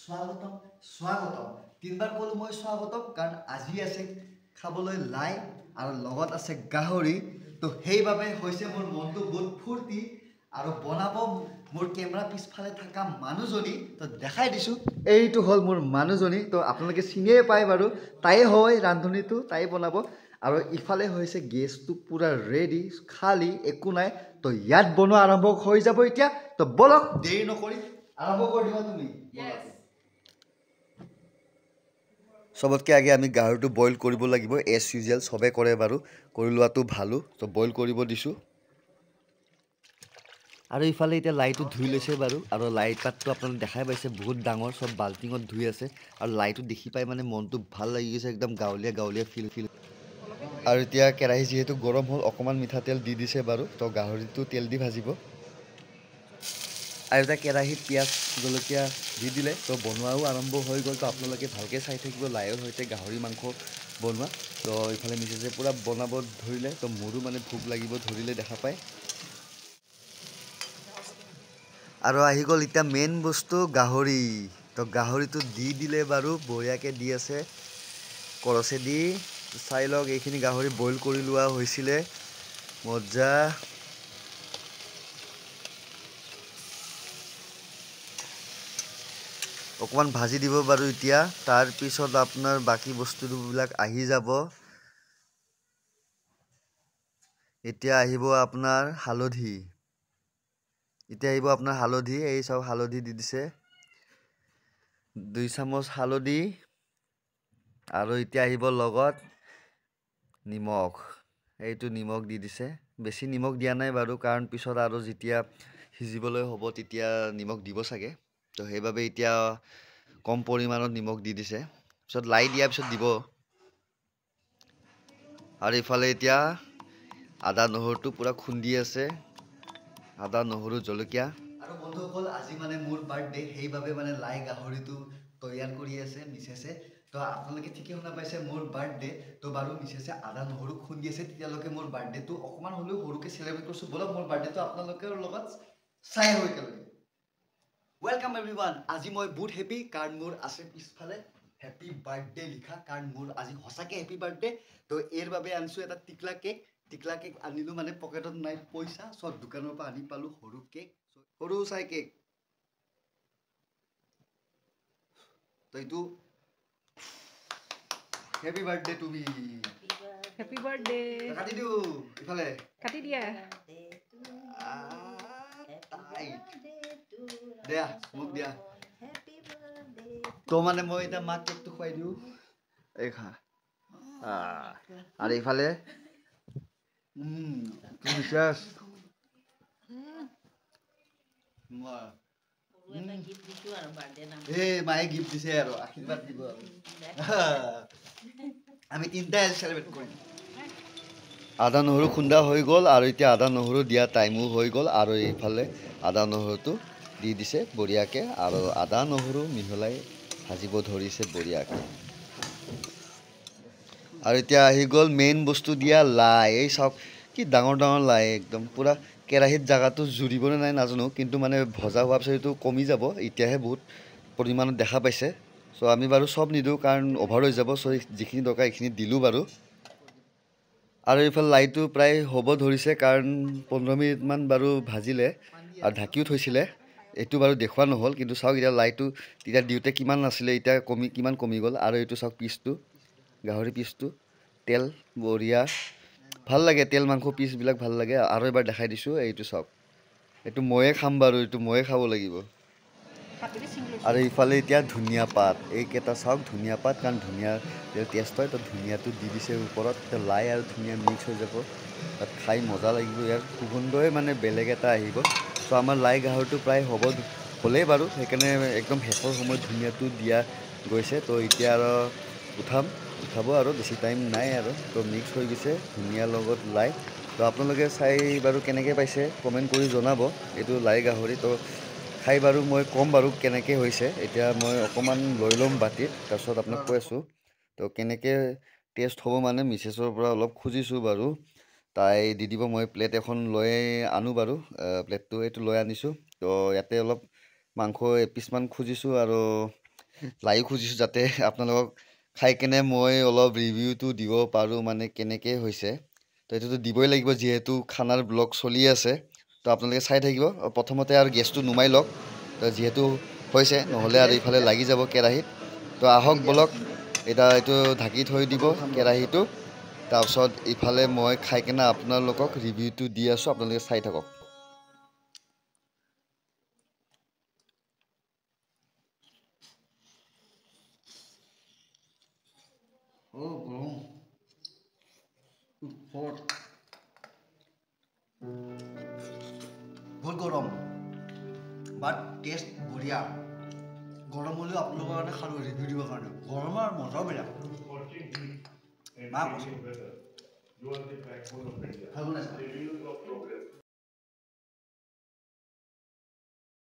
স্বাগতম স্বাগতম। তিনিবাৰ ক'লোঁ মই স্বাগতম, কাৰণ আজি আছে খাবলৈ লাই আৰু লগত আছে গাহৰি। তো সেইবাবে হৈছে মোৰ মনটো বহুত ফূৰ্তি। আৰু বনাব মোৰ কেমেৰা পিছফালে থকা মানুহজনী, তো দেখাই দিছোঁ, এইটো হ'ল মোৰ মানুহজনী। তো আপোনালোকে চিনিয়ে পায় বাৰু, তাইয়ে হয় ৰান্ধনীটো, তাই বনাব। আৰু ইফালে হৈছে গেছটো পূৰা ৰেডি, খালী একো নাই। তো ইয়াত বনোৱা আৰম্ভ হৈ যাব এতিয়া। তো ব'লক দেৰি নকৰি আৰম্ভ কৰি দিবা তুমি। চবতকৈ আগে আমি গাহৰিটো বইল কৰিব লাগিব, এজ ইউজুৱেল চবে কৰে বাৰু, কৰি লোৱাটো ভালো। তো বইল কৰিব দিছোঁ। আৰু ইফালে এতিয়া লাইটো ধুই লৈছে বাৰু। আৰু লাই পাতটো আপোনালোকে দেখাই পাইছে, বহুত ডাঙৰ, চব বাল্টিঙত ধুই আছে। আৰু লাইটো দেখি পাই মানে মনটো ভাল লাগি গৈছে, একদম গাঁৱলীয়া গাঁৱলীয়া ফিল ফিল। আৰু এতিয়া কেৰাহী যিহেতু গৰম হ'ল, অকণমান মিঠাতেল দি দিছে বাৰু। তো গাহৰিটো তেল দি ভাজিব। আৰু এটা কেৰাহীত পিঁয়াজ জলকীয়া দি দিলে, তো বনোৱাও আৰম্ভ হৈ গ'ল। তো আপোনালোকে ভালকৈ চাই থাকিব লাইৰ সৈতে গাহৰি মাংস বনোৱা। তো ইফালে মিছেছে পূৰা বনাব ধৰিলে, তো মোৰো মানে ভোক লাগিব ধৰিলে দেখা পায়। আৰু আহি গ'ল এতিয়া মেইন বস্তু গাহৰি। তো গাহৰিটো দি দিলে বাৰু, বঢ়িয়াকৈ দি আছে কৰচেদি। চাই লওক, এইখিনি গাহৰি বইল কৰি লোৱা হৈছিলে, মজা। অকণমান ভাজি দিব বাৰু এতিয়া, তাৰপিছত আপোনাৰ বাকী বস্তুবিলাক আহি যাব। এতিয়া আহিব আপোনাৰ হালধি, এতিয়া আহিব আপোনাৰ হালধি। এই চব হালধি দি দিছে, 2 চামুচ হালধি। আৰু এতিয়া আহিব লগত নিমখ, এইটো নিমখ দি দিছে। বেছি নিমখ দিয়া নাই বাৰু, কাৰণ পিছত আৰু যেতিয়া সিজিবলৈ হ'ব তেতিয়া নিমখ দিব চাগে। তো সেইবাবে এতিয়া কম পৰিমাণত নিমখ দি দিছে, পিছত লাই দিয়াৰ পিছত দিব। আৰু ইফালে এতিয়া আদা নহৰুটো পূৰা খুন্দি আছে, আদা নহৰু জলকীয়া। আৰু বন্ধুসকল, আজি মানে মোৰ বাৰ্থডে, সেইবাবে মানে লাই গাহৰিটো তৈয়াৰ কৰি আছে মিছেছে। তো আপোনালোকে ঠিকেই শুনা পাইছে, মোৰ বাৰ্থডে। তো বাৰু মিছেছে আদা নহৰু খুন্দি আছে, তেতিয়ালৈকে মোৰ বাৰ্থডেটো অকণমান হ'লেও সৰুকৈ চেলিব্ৰেট কৰিছোঁ। ব'লক মোৰ বাৰ্থডেটো আপোনালোকৰ লগত চাই আহোঁ একেলগে। Welcome everyone, আজি মই বহুত হেপী, কাৰণ মোৰ আছে পিছফালে হেপী বাৰ্থডে লিখা, কাৰণ মোৰ আজি সঁচাকৈ হেপী বাৰ্থডে। তো ইয়াৰ বাবে আনিছোঁ এটা টিকলা কেক। টিকলা কেক আনিলোঁ মানে পকেটত নাই পইচা, চব দোকানৰ পৰা আনি পালোঁ সৰু কেক, সৰু চাই কেক। তো এইটো হেপী বাৰ্থডে তুমি, হেপী বাৰ্থডে। কাটি দিওঁ ইফালে, কাটি দিয়া। দিয়া মোক দিয়া। তো মানে মই এতিয়া মাক কেকটো খুৱাই দিওঁ, এই খা। আৰু ইফালে এই মায়ে গিফ্ট দিছে আৰু আশীৰ্বাদ দিব আৰু আমি তিনিটাই চেলিব্ৰেট কৰিম। আদা নহৰু খুন্দা হৈ গ'ল, আৰু এতিয়া আদা নহৰু দিয়া টাইমো হৈ গ'ল। আৰু এইফালে আদা নহৰুটো দি দিছে বঢ়িয়াকৈ, আৰু আদা নহৰু মিহলাই ভাজিব ধৰিছে বঢ়িয়াকৈ। আৰু এতিয়া আহি গ'ল মেইন বস্তু দিয়া লাই। এই চাওক কি ডাঙৰ ডাঙৰ লাই, একদম পূৰা কেৰাহীত জেগাটো জুৰিবনে নাই নাজানো, কিন্তু মানে ভজা হোৱাৰ পিছত এইটো কমি যাব। এতিয়াহে বহুত পৰিমাণত দেখা পাইছে। চ' আমি বাৰু চব নিদিওঁ, কাৰণ অভাৰ হৈ যাব। চ' যিখিনি দৰকাৰ এইখিনি দিলোঁ বাৰু। আৰু এইফালে লাইটো প্ৰায় হ'ব ধৰিছে, কাৰণ 15 মিনিটমান বাৰু ভাজিলে আৰু ঢাকিও থৈছিলে, এইটো বাৰু দেখুওৱা নহ'ল। কিন্তু চাওক এতিয়া লাইটো তেতিয়া দিওঁতে কিমান নাছিলে, এতিয়া কমি কিমান কমি গ'ল। আৰু এইটো চাওক পিচটো, গাহৰি পিচটো, তেল বঢ়িয়া, ভাল লাগে তেল মাংস পিচবিলাক ভাল লাগে। আৰু এবাৰ দেখাই দিছোঁ, এইটো চাওক, এইটো ময়ে খাম বাৰু, এইটো ময়ে খাব লাগিব। আৰু ইফালে এতিয়া ধনিয়া পাত, এইকেইটা চাওক ধনিয়া পাত, কাৰণ ধনিয়া টেষ্ট হয়, তো ধনিয়াটো দি দিছে ওপৰত। এতিয়া লাই আৰু ধনিয়া মিক্স হৈ যাব, তাত খাই মজা লাগিব। ইয়াৰ সুগন্ধই মানে বেলেগ এটা আহিব। চ' আমাৰ লাই গাহৰিটো প্ৰায় হ'ব হ'লেই বাৰু, সেইকাৰণে একদম শেষৰ সময়ত ধনিয়াটো দিয়া গৈছে। তো এতিয়া আৰু উঠাব আৰু বেছি টাইম নাই আৰু। তো মিক্স হৈ গৈছে ধনিয়াৰ লগত লাই। তো আপোনালোকে চাই বাৰু কেনেকৈ পাইছে কমেণ্ট কৰি জনাব এইটো লাই গাহৰি। তো খাই বাৰু মই ক'ম বাৰু কেনেকৈ হৈছে। এতিয়া মই অকণমান লৈ ল'ম বাতিত, তাৰপিছত আপোনাক কৈ আছোঁ তো কেনেকৈ টেষ্ট হ'ব। মানে মিছেছৰ পৰা অলপ খুজিছোঁ বাৰু, তাই দি দিব। মই প্লেট এখন লৈ আনো বাৰু, প্লেটটো এইটো লৈ আনিছোঁ। তো ইয়াতে অলপ মাংস এপিচমান খুজিছোঁ আৰু লাই খুজিছোঁ যাতে আপোনালোকক খাই কেনে মই অলপ ৰিভিউটো দিব পাৰোঁ, মানে কেনেকৈ হৈছে। তো এইটোতো দিবই লাগিব যিহেতু খানাৰ ব্লগ চলি আছে। তো আপোনালোকে চাই থাকিব। প্ৰথমতে আৰু গেছটো নুমাই লওক, তো যিহেতু হৈছে, নহ'লে আৰু ইফালে লাগি যাব কেৰাহীত। তো আহক বলক, এতিয়া এইটো ঢাকি থৈ দিব কেৰাহীটো। তাৰপিছত ইফালে মই খাই কেনে আপোনালোকক ৰিভিউটো দি আছোঁ, আপোনালোকে চাই থাকক। গৰম, বহুত গৰম, বাট টেষ্ট বঢ়িয়া। গৰম হ'লেও আপোনালোকৰ কাৰণে খালোঁ ৰিভিউ দিবৰ কাৰণে। গৰমৰ আৰু মজাও বেলেগ। মা কৈছোঁ, ভাল বনাইছে।